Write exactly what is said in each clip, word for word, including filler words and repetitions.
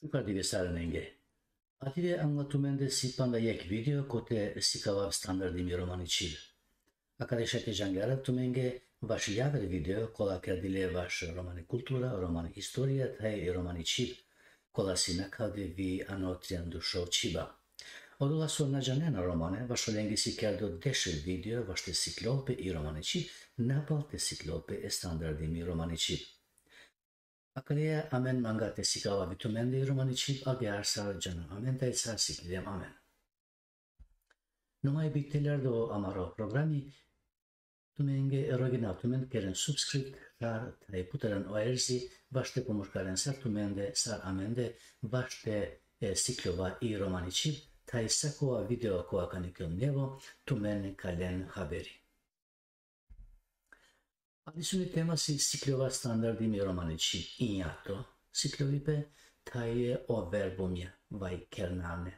Šukar dive sarinenge. Adive angla tumende si panda jekh video kote sikavav standardimi romani čhib. Akate šaj te džangljarav tumenge vaš javer video kola kerdile vaš romani kultura, romani istorija, thaj i romani čhib, kola si nakhavde vi ano triandušov čhiba. Odola so na džanena romane, vaš olengi si kerdo deš video vaš te siklol pe i romani čhib, napal te siklol pe e standardimi romani čhib. Akaleja amen manga te sikava vi tumende i romani čhib, agjaar sar džana amen thaj sar siklilem amen. Numaj bi te lerdo amaro programi, tumenge roginav tumen keren subscribe, share, thaj puteren o erzi, vaš te pomuškaren sar tumende, sar amende, vaš te, e, siklova i romani čhib, thaj sakova video kova kana kernevo, tumen ka len haberi. Adisuni tema si siklova standardimi romani čhib, injato siklovipe, thaj o verbumja vaj kernavne.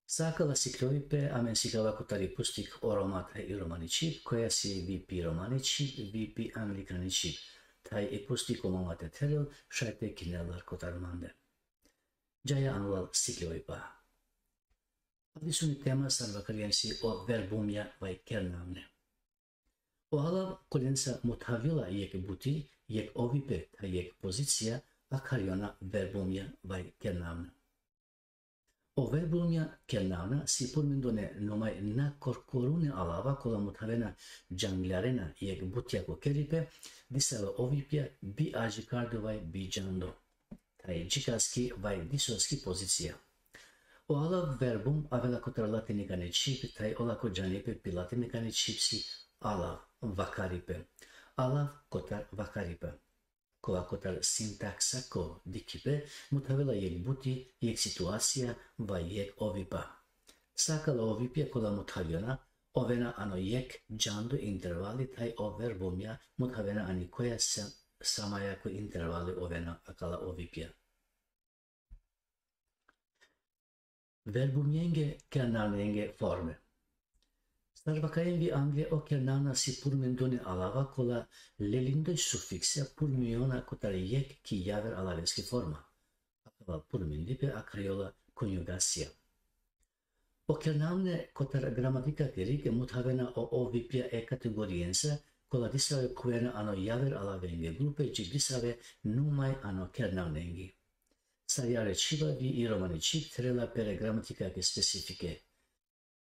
Sa akala siklovipe amen sikava kotar i pustik O Roma thaj i romani čhib, koja si vi pi romani čhib, vi pi anglikani čhib. Thaj i pustik o mama te therel, šaj te kinel lar kotar mande. Džaja anglal siklovipa. Adisuni tema sar vakargjem si o verbumja vaj kernavne. O alav kolenca muthavela jekh buti, jekh ovipe thaj jekh pozicija, akharjona verbumja vaj kernavna. O verbumja kernavna si purmindone numaj na korkorune alava kola muthavena džangljarena jekh butjako keripe, disave ovipja bi adžikardo vaj bi džando. Thaj džikaski vaj disoski pozicija. O alav verbum avela kotar latinikani čhib, thaj olako džanipe pi latinikani čhib si alav, vakaripe. Alav kotar vakaripe. Kova kotar sintaksako dikhipe muthavela jekh buti, jekh situacija, vaj jekh ovipa. Sa akala ovipja kola muthavena, ovena ano jekh džando intervali, thaj o verbumja muthavena ani koja sa-, samaja ko intervali ovena akala ovipja. Verbumjenge kernavnenge forme. Sar vakargjem vi angle, o kernavna si purmindone alava kola lelindoj sufikse purmijona kotar jekh ki javer alaveski forma. Akava purmindipe akharjola konjugacija. O kernavne kotar gramatikake rike muthavena o ovipja e kategorijenca, kola disave khuvena ano javer alavenge grupe, dži disave numaj ano kernavnengi. Sarjare čhiba vi i romani čhib therela pere gramatikake specifike.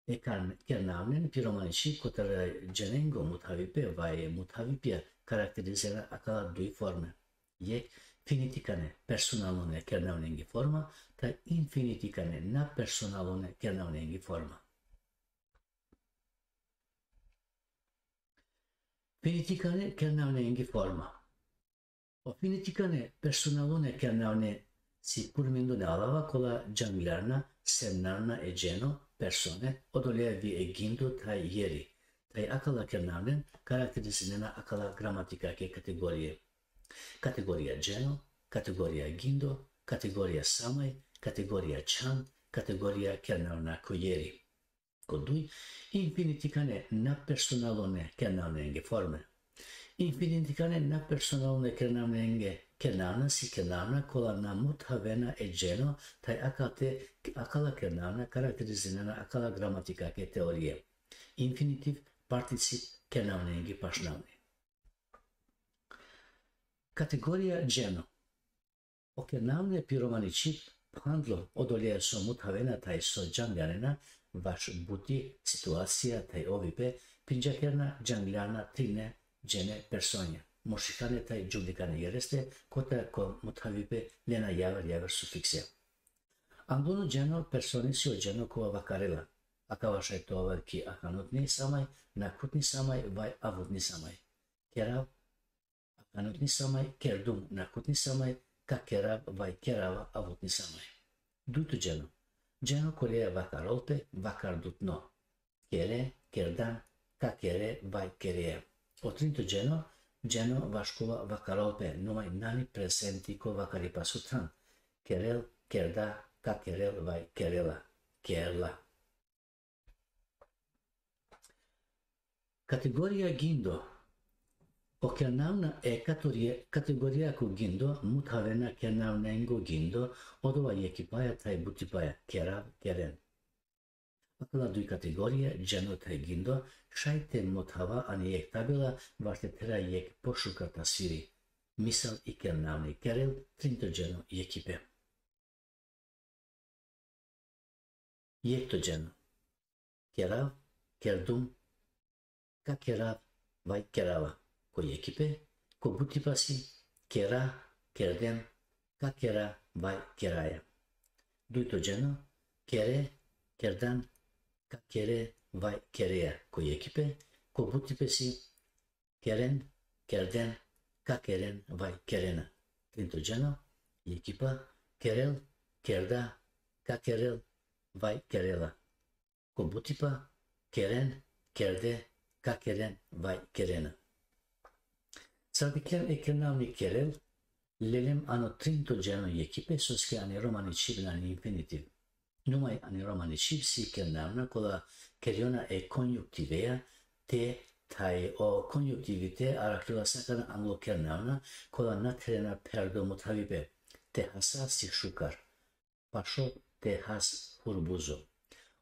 E kern-, kernavnen pi romani čhib kotar dženengo muthavipe vaj muthavipja karakterizena akala duj forme. Jekh finitikane personalone kernavnengi forma, thaj infinitikane napersonalone kernavnengi forma. Finitikane kernavnengi forma. O finitikane personalone kernavne si purmindone alava kola džangljarna, semnarna e dženo, persone, odoleja vi e gindo thaj jeri. Thaj akala kernavnen karakterizinena akala gramatikake kategorie. Kategorija dženo, kategorija gindo, kategorija samaj, kategorija čhan, kategorija kernavna ko jeri. Ko duj, infinitikane napersonalone kernavnenge forme. Infinitikane napersonalone kernavnenge kernavna si kernavna kola na muthavena e dženo, thaj akate, akala kernavna karakterizinena akala gramatikake teorie. Infinitiv, particip, kernavnengi pašnavni. Kategorija dženo. O kernavne pi romani čhib phandlo odoleja so muthavena thaj so džangljarena, vaš buti, situacija thaj ovipe, pindžakerna, džangljarna trine džene personja, mušikane thaj džuvlikane jereste, kotar ko muthavipe lena javer javer sufikse. Angluno dženo personi si o dženo kova vakarela. Akava šaj te ovel ki akanutni samaj, nakhutni samaj vaj avutni samaj. Kerav, akanutni samaj, kerdum, nakhutni samaj, ka kerav vaj kerava, avutni samaj. Dujto dženo. Dženo koleja vakarol pe, vakardutno. Kere, kerdan, ka kere vaj kerea. O trinto dženo, dženo vaš kova vakarol pe, numaj nani prezenti ko vakaripaso than. Kerel, kerda, ka kerel vaj kerela. Kerla. Kategorija gindo. O kernavna e katorije-, kategorijako gindo muthavena kernavnengo gindo, odova jekipaja thaj butipaja kerav, keren. Akala duj kategorije, dženo thaj gindo, šaj te muthava ani jekh tabela, vaš te thera jekh pošukar tasviri. Misal i kernavni kerel, trinto dženo jekipe. Jekhto dženo. Kerav, kerdum, ka kerav, vaj kerava. Ko jekipe, ko butipa si, kera, kerden, ka kera, vaj keraja. Dujto dženo, kere, kerdan, ka kere, vaj kereja. Ko jekipe, ko butipe si, keren, kerden, ka keren, vaj kerena. Trinto dženo, jekipa, kerel, kerda, ka kerel, vaj kerela. Ko butipa, keren, kerde, ka keren, vaj kerena. Sar dikhlem e kernavni kerel, lelem ano trinto dženo jekipe, soske ani romani čhib nani infinitiv. Numaj ani romani čhib si kernavna kola kerjona e konjuktiveja, te, thaj o konjuktivi te arakhljola sa akana anglo kernavna, kola na therena pherdo muthavipe. Te hasa si šukar. Pašo te has hurbuzo.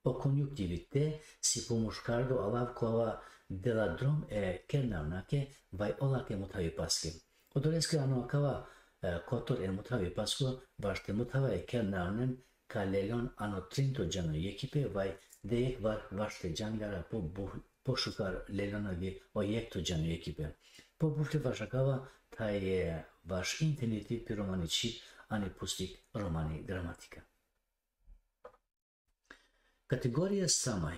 O konjuktivi te si pomuškardo alav kova dela drom e kernavnake, vaj olake muthavipaske. Odoleske ano akava, e, kotor e muthavipasko, vaš te muthava e kernavnen, ka lelon ano trinto dženo jekipe, vaj dejek var vaš te džangara po bu-, pošukar lelona vi o jekhto dženo jekipe. Po bufle vaš akava, thaj e vaš infinitiv pi romani čhib ani pustik romani gramatika. Kategorija samaj.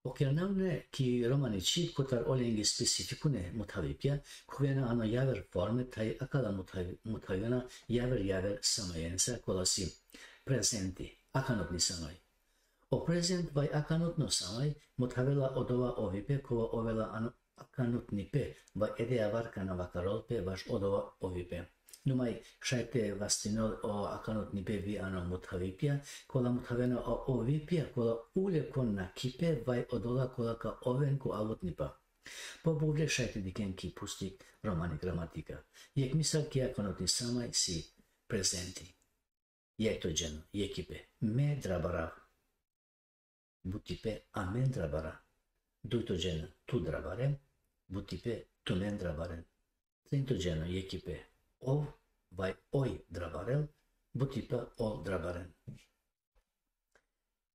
O kernavne ki romani čhib kotar olenge specifikune muthavipja, khuvena ano javer forme thaj akala muthavi-, muthavena javer javer samajenca kola si prezenti, akanutni samaj. O prezent vaj akanutno samaj muthavela odova ovipe kova ovela ano akanutnipe, vaj ede avar kana vakarol pe vaš odova ovipe. Numaj šaj te vastinol o akanutnipe vi ano muthavipja, kola muthavena o ovipja, kola ule ko naklipe, vaj odola kola ka oven ko alutnipa. Po buvle šaj te dikhen ki pustik romani gramatika. Jekh misal ki akanutni samaj si prezenti. Jekhto dženo, jekipe. Me drabarav. Butipe amen drabara. Dujto dženo, tu drabare. Butipe tumen drabaren. Trinto dženo, jekipe. Ov vaj oj drabarel. Butipe ol drabaren.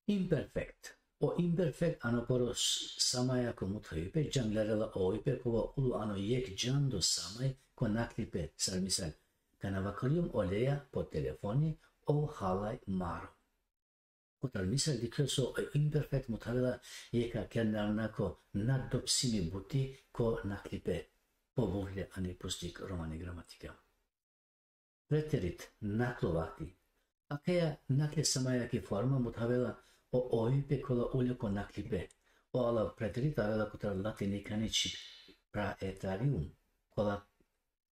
Imperfekt. O imperfekt ano poro s-, samaja ko muthavipe, džanglarela o ovipe kova ulo ano jekh džando samaj ko naklipe, sar misal. Kana vakarjum oleja po telefoni, ov halaj maro. Kotar misal dikhe so o imperfekt muthavela jekha kernavnako nadopsimi buti ko naklipe. Po buvle ani pustik romani gramatika. Preterit, naklo vakti. Akaja nakle samaja ki forma muthavela o ovipe kola ule ko naklipe. O alav preterit avela kotar latinikani čhib praeterium, kola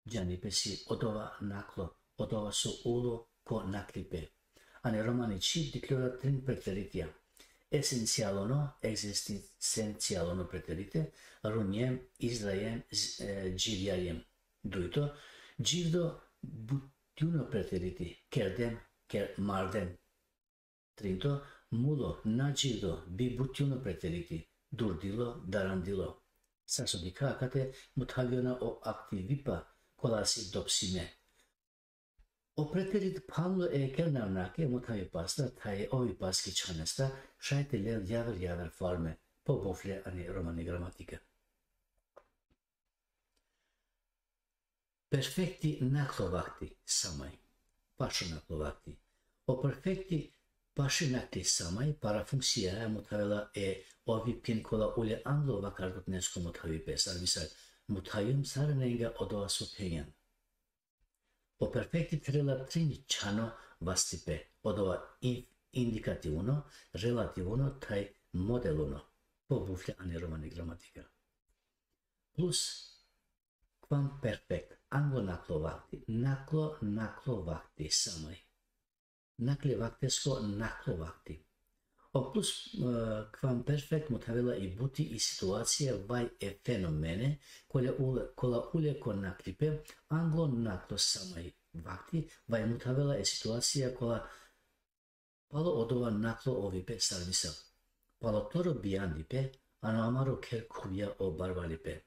džanipe si odova naklo, odova so ulo ko naklipe. Ani romani čhib dikhljola trin preteritja. Esencialono, egzistencialono preterite, runjem, izrajem, z-, e, dživjajem. Dujto, dživdo butjuno preteriti, kerdem, ker-, mardem. Trinto, mulo, nadživdo, bibutjuno preteriti, durdilo, darandilo. Sar so dikha akate muthavjona o aktivipa kola si dopsime. O preterit phanlo e kernavnake muthavipasta thaj ovipaski čhanestar, šaj te lel javer javer forme, po bufle ani romani gramatika. Perfekti naklo vakti samaj. Pašo naklo vakti. O perfekti paši nakli samaj para funkcijaja muthavela e ovipken kola ule anglo vakardutnesko muthavipe, sar misal muthavjum sarinenga odova so phenjan. O perfekti therela trin čhano vastipe, odova in-, indikativno, relativuno thaj modeluno, po bufle ani romani gramatika. Plus, kvamperfekt, anglo naklo vakti, naklo, naklo vakti samaj. Nakle vaktesko naklo vakti. O pluskvamperfekt muthavela i buti i situacija vaj e fenomene, kola ule, kola ule ko naklipe, anglo naklo samaj vakti, vaj muthavela e situacija kola palo odova naklo ovipe, sar misal. Palo toro bijandipe, ano amaro kher khuvja o barvalipe.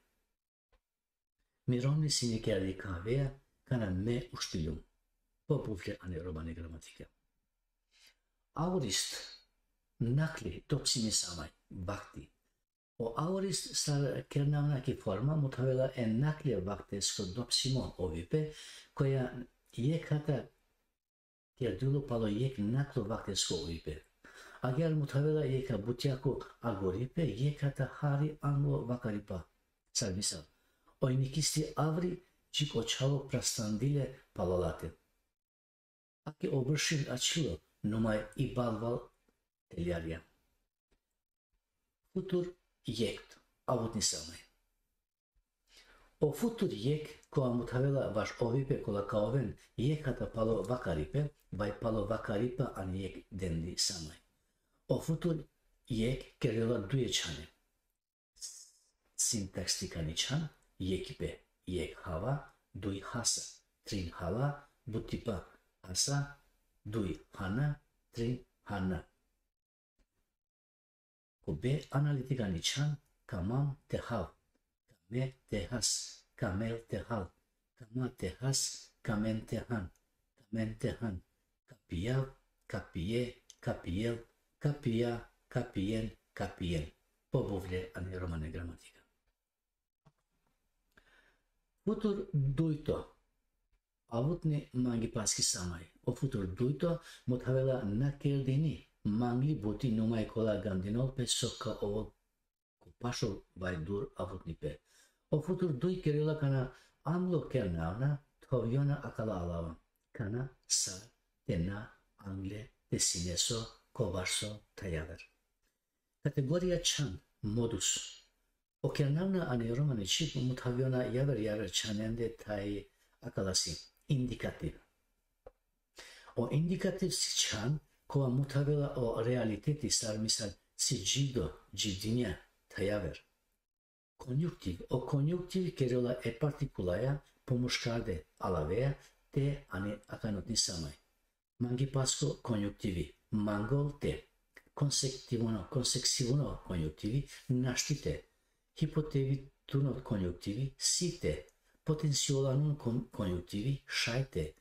Mi romni sine kerdi kahveja, kana me uštiljum. Po buvle ani romani gramatika. Aorist nakli dopsimi samaj vakti. O aorist sar kernavna ki forma muthavela e nakli vaktesko dopsimo ovipe, koja jekhata kerdilo palo jekh naklo vaktesko ovipe. Agjaar muthavela jekha butjako agoripe, jekhata hari anglo vakaripa. Sar misal, oj nikisti avri, čik o čhavo prastandile palo late. Ake o bršim ačhilo, numaj i balval teljarja. Futur jekh, avutni samaj. O futur jekh, kova muthavela vaš ovipe kola ka oven jekhata palo vakaripe, vaj palo vakaripa ani jekh dendi samaj. O futur jekh kerela duje čhane. Sintakstika ni čhan, jekhipe, jekh hava, duj hasa, trin hala, butipa hasa, duj hana, trin hana. Ko be analitika ni čhan, kamam te hav, kame te has, kamel te hal, kama te has, kamen te han, kamen te han, kapijav, kapije, kapijel, kapija, kapijen, kapijen. Po buvle ani romane gramatika. Futur dujto. Avutni mangipaski samaj. O futur dujto muthavela na kerdini mangli buti numaj kola gandinol pe so ka ovol ko pašo vaj dur avutnipe. O futur duj kerela kana anglo kernavna, thovjona akala alava. Kana, sar, te na, angle, te sine so, kovaš so, thajaver. Kategorija čhan, modus. O kernavna ani romani čhib muthavjona javer javer čhanende thaj akala si indikativ. O indikativ si čhan, kova muthavela o realiteti sar misal si dživdo, dživdinja, thajaver. Konjuktiv, o konjuktiv kerela e partikulaja po muškarde alaveja, te ani akanutni samaj. Mangipasko konjuktivi, mangol te. Konsektivuno, konseksivuno konjuktivi, našti te. Hipotivituno konjuktivi, si te. Potenciolanuno kon-, konjuktivi, šaj te.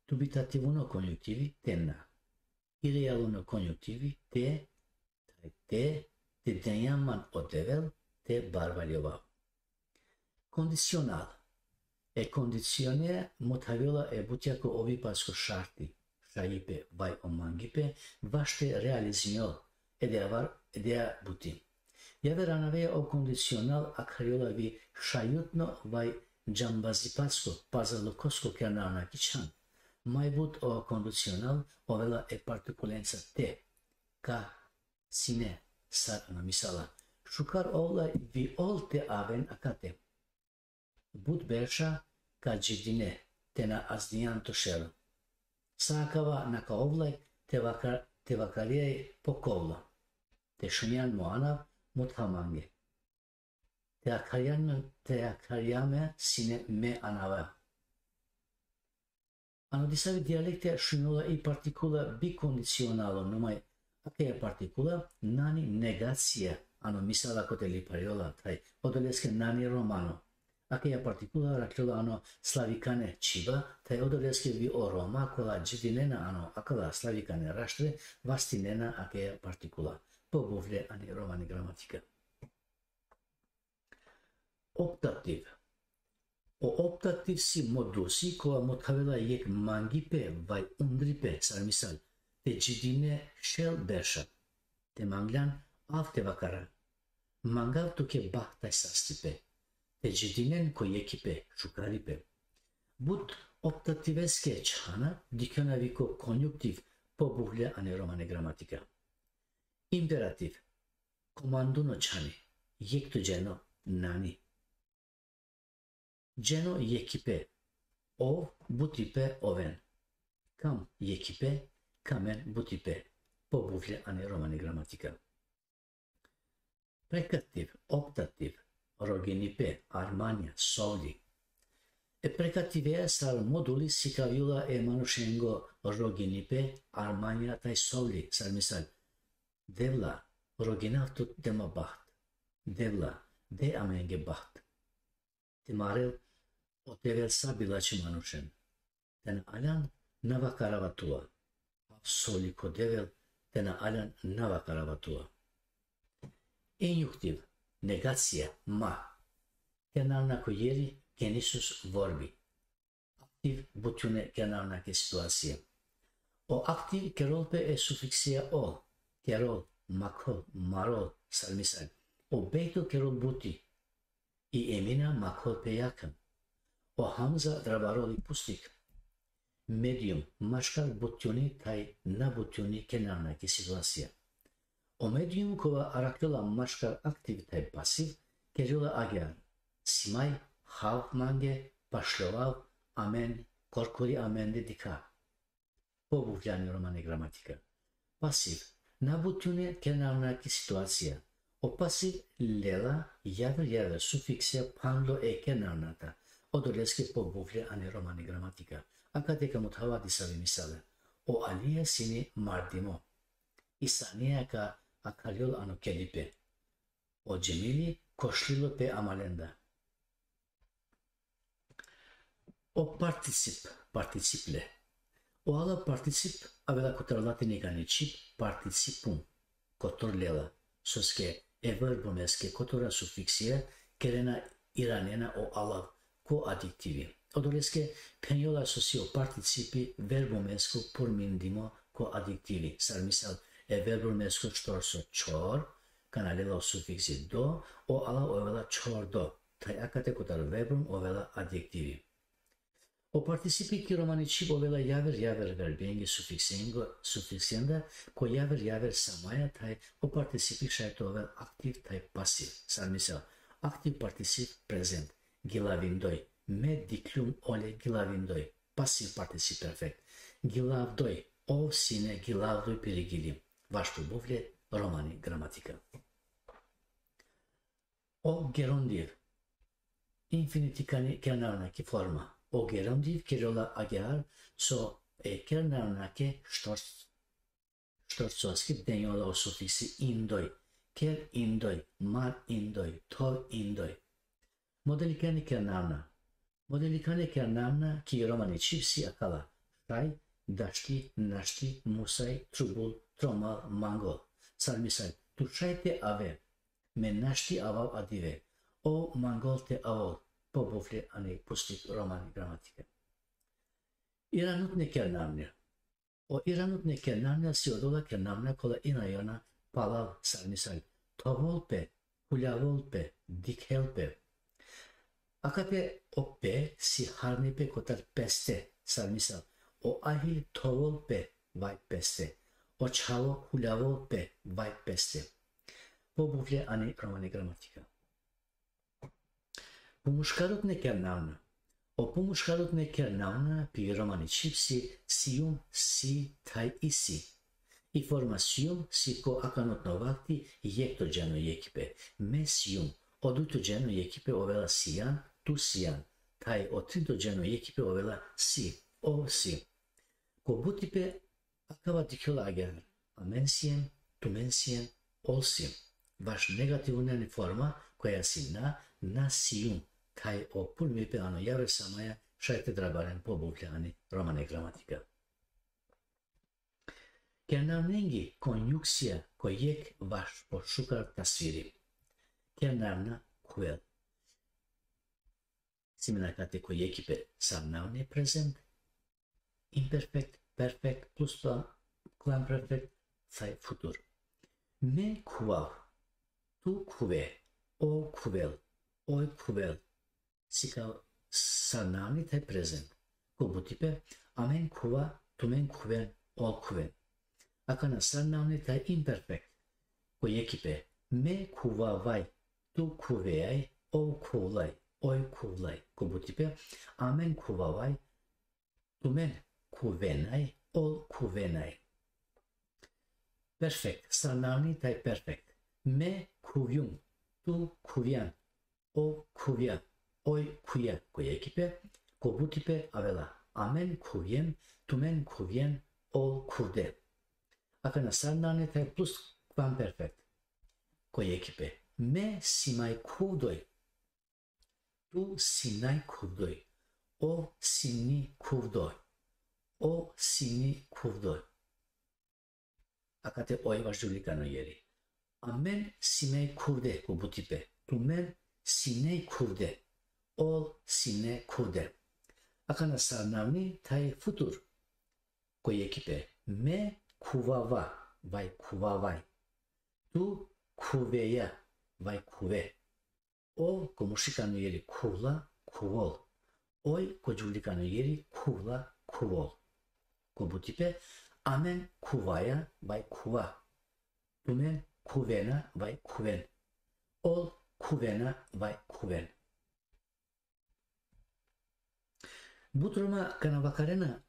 Dubitativuno konjuktivi, te na. Irealuno konjuktivi, te, taj te, te denja man o Devel, te barvaljovav. Kondicional. E kondicione muthavela e butjako ovipasko šarti, šajipe vaj o mangipe, vaš te realizmijol, e dea var, e dea buti. Javer anaveja o kondicional akharjola vi šajutno vaj džambazipasko, pazarlukosko kernavna ki čhan. Maj but o kondicional ovela e partikulenca te, ka, sine, sar ano misala. Šukar ovla vi ol te aven akate. But berša ka dživdine, te na azdijan to šero. Sa akava na ka ovlaj, te vaka-, te vakarjaj po kovlo. Te šunjan mo anav, mutha mange. Te akharjan, te akharjame sine me anava. Ano disavi dialekte šunjola i partikula bikondicionalo, numaj akaja partikula nani negacija, ano misala kote liparjola, thaj odoleske nani romano. Akaja partikula rakjola ano slavikane čhiba, thaj odoleske vi o Roma, kola dživdinena ano akala slavikane raštre, vastinena akaja partikula. Po buvle ani romani gramatika. Optativ. O optativ si modusi kova muthavela jekh mangipe vaj undripe, sar misal, te dživdine šel berša. Te manglan av te vakara. Mangav tuke bahtaj sastipe. Te dživdinen ko jekhipe, šukaripe. But optativeske čhana, dikhjona vi ko konjuktiv po buvle ani romane gramatika. Imperativ. Komanduno čhani, jekh to dženo, nani. Dženo jekhipe, ov butipe oven. Kam jekhipe, kamen butipe. Pobuvlje ani romani gramatika. Prekativ, optativ, roginipe, armanja, sovli. E prekativeja sar moduli sikavjula e manušengo roginipe, armanja thaj sovli, sar misal: Devla, roginav tut de ma baht. Devla, de amenge baht. Te marel o Devel sa bilači manušen. Te na aljan, na vakarava tua. Sovli ko Devel, te na aljan, na vakarava tua. Injuktiv, negacija, ma. Kernavna ko jeri, genisus vorbi. Aktiv butjune kernavnake situacija. O aktiv kerol pe e sufiksija ol. Kerol, makhol, marol, sar misal: O Bejto kerol buti. I Emina makhol pe jakhan. O Hamza drabarol i pustik. Medium, maškar butjuni thaj na butjuni kernavnake situacija. O medium kova arakjola maškar aktiv thaj pasiv, kerjola agjar: Simaj, hav mange, pašljovav, amen, korkori amende dikha. Pobuvlje ani romani gramatika. Pasiv, na butjune kernavnake situacija. O pasiv lela javer javer sufiksija phandlo e kernavnata. Odoleske pobuvlje ani romani gramatika. Akate ka muthava disave misale. O Alija sine mardimo. I Sanija ka akhaljol ano kelipe. O Džemili košlilo pe amalenda. O particip, participle. O ala particip avela kotar latinjani čhib participum, kotor lela, soske e verbumeske kotora sufiksija kerena iranena o alav ko adjektivi. Odoleske phenjola so si o participi verbumesko purmindimo ko adjektivi. Sar misal, e verbumesko štorso čhor, kana lela o sufiksi do, o alav ovela čhordo. Thaj akate kotar verbum ovela adjektivi. O participi ki romani čhib ovela javer javer verbenge sufiksengo, sufiksenda, ko javer javer samaja thaj o participi šaj te ovel aktiv thaj pasiv. Sar misal, aktiv particip prezent, gilavindoj, me dikhlum ole gilavindoj, pasiv particip perfekt, gilavdoj, ov sine gilavdoj piri gilim. Vaš pobuvlje romani gramatika. O gerondiv. Infinitikani kernavnaki forma. O gerondiv kerjola agjar so e kernavnake štorc-, štorcoske denjola o sufiksi indoj. Ker indoj, mar indoj, thov indoj. Modelikani kernavna. Modelikani kernavna ki romani čhib si akala: šaj, dašti, našti, musaj, trubul, tromal, mangol. Sar misal: Tu šaj te ave, me našti avav adive, ov mangol te avol. Pobuvlje ani pustik romani gramatika. Iranutne kernavnja. O iranutne kernavnja si odola kernavnja kola inajona palav, sar misal: thovol pe, huljavol pe, dikhel pe. Akate o pe si harnipe kotar peste, sar misal: O Ahil thovol pe vaj peste, o čhavo huljavol pe vaj peste. Pobuvlje ani romani gramatika. Pumuškarutne kernavna. O pumuškarutne kernavna pi romani čhib si sium, si thaj isi. I forma sium si ko akanutno vakti jekhto dženo jekhipe. Me sium, o dujto dženo jekhipe ovela sian, tu sian, thaj o trinto dženo jekhipe ovela si, ov si. Ko butipe akava dikhjola agjar: amen siem, tumen siem, ol siem. Vaš negativunani forma, koja si na, na sium, thaj o purmipe ano javer samaja šaj te drabaren. Pobuvlje ani romani gramatika. Kernavnengi konjukcija ko jekh vaš po šukar tasviri. Kernavna khuvel. Simen akate ko jekhipe sarnavni prezent, imperfekt, perfekt, pluskvamperfekt, thaj futur. Me khuvav, tu khuve, ov khuvel, oj khuvel. Sikav sarnavni thaj prezent. Ko butipe: amen khuva, tumen khuven, ol khuven. Akana sarnavni thaj imperfekt. Ko jekhipe: me khuvavaj, tu khuveaj, ov khuvlaj, oj khuvlaj. Ko butipe: amen khuvavaj, tumen khuvenaj, ol khuvenaj. Perfekt, sarnavni thaj perfekt. Me khuvjum, tu khuvjan, ov khuvja, oj khuvja, ko jekhipe, ko butipe avela. Amen khuvjem, tumen khuvjen, ol khuvde. Akana sarnavni thaj pluskvamperfekt. Ko jekhipe. Me si maj khuvdoj. Tu si naj khuvdoj. Ov si ni khuvdoj. Ov si ni khuvdoj. Akate oj vaš džuvlikano jeri. Amen si maj khuvde ko butipe. Tumen si ne khuvde. Ol si ne khuvde. Akana sarnavni thaj futur. Ko jekhipe. Me khuvava, vaj khuvavaj. Tu khuveja, vaj khuve. Ov ko mušikano jeri khuvla, khuvol. Oj ko džuvlikano jeri khuvla, khuvol. Ko butipe. Amen khuvaja, vaj khuva. Tumen khuvena, vaj khuven. Ol khuvena, vaj khuven. But Roma kana vakarena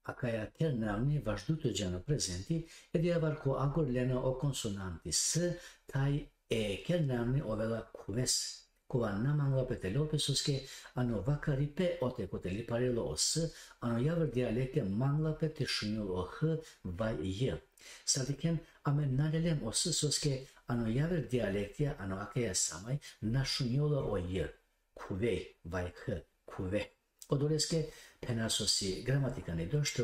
akaja kernavni vaš dujto dženo prezenti, edijavar ko agor lena o konsonanti s, thaj e kernavni ovela khuves. Kova na mangla pe te lel pe soske ano vakaripe ote kote liparilo o s, ano javer dialekte mangla pe te šunjol o h vaj j. Sar dikhen, amen na lelem o s soske ano javer dialektja, ano akaja samaj, na šunjola o j. Khuvej, vaj h, khuve. Odoleske phena so si gramatikani doš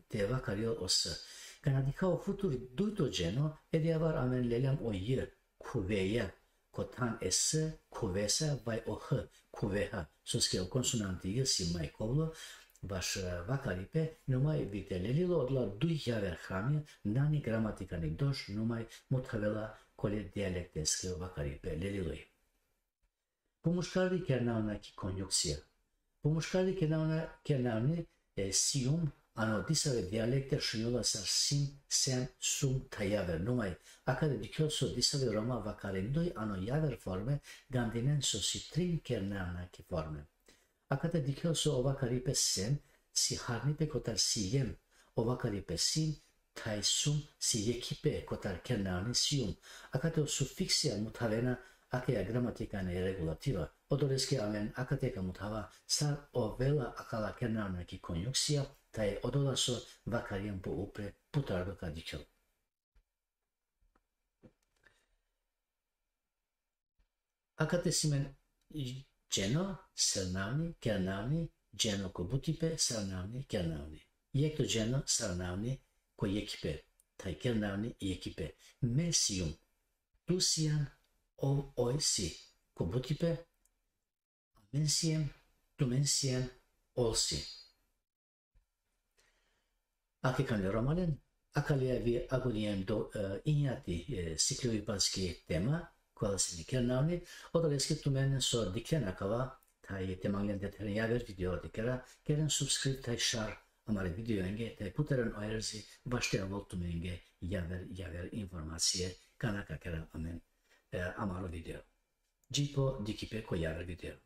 te vakarjol o s. Kana dikha o futur dujto dženo, edijavar amen lelem o j, khuveja. Ko than e s, khuvesa, vaj o h, khuveha. Soske o konsonanti j si maj kovlo, vaš, e, vakaripe, numaj bi te lelilo, odola duj javer hramja, nani gramatikani doš, numaj muthavela kole dialekteske vakaripe lelilo i. Po muškarli kernavna ki konjukcija. Po muškarli kernavna, kernavni, e, sijum, ano disave dialekte šunjola sar sim, sem, sum, thaj javer. Numaj, akate dikhjol so disave Roma vakarindoj ano javer forme, gandinen so si trin kernavna ki forme. Akate dikhjol so o vakaripe sem si harnipe kotar sijem, o vakaripe sim, thaj sum si jekhipe kotar kernavni sijum. Akate o sufiksija muthavena akaja gramatikana i regulativa. Odoleske amen akate ka muthava sar ovela akala kernavna ki konjukcija, thaj odola so vakarjem po upre, putardo ka dikhjol. Akate si amen dženo, sarnavni, kernavni, dženo ko butipe, sarnavni, kernavni. Jekhto dženo, sarnavni, ko jekhipe, thaj kernavni, jekhipe. Me sijum, tu sijan, ov, oj si, ko butipe, amen sijem, tumen sijen, ol si. Ake kane romalen, akale avi agorijem do, e, injati, e, sikljovipaski tema, kola sine kernavni, odoleske tumen so dikhen akava, thaj te manglen te theren javer video te kera, keren subscribe thaj share amare videoenge, thaj puteren o erzi, vaš te avol tumenge javer, javer informacije, kana ka kera amen, e, amaro video. Dži po dikhipe ko javer video.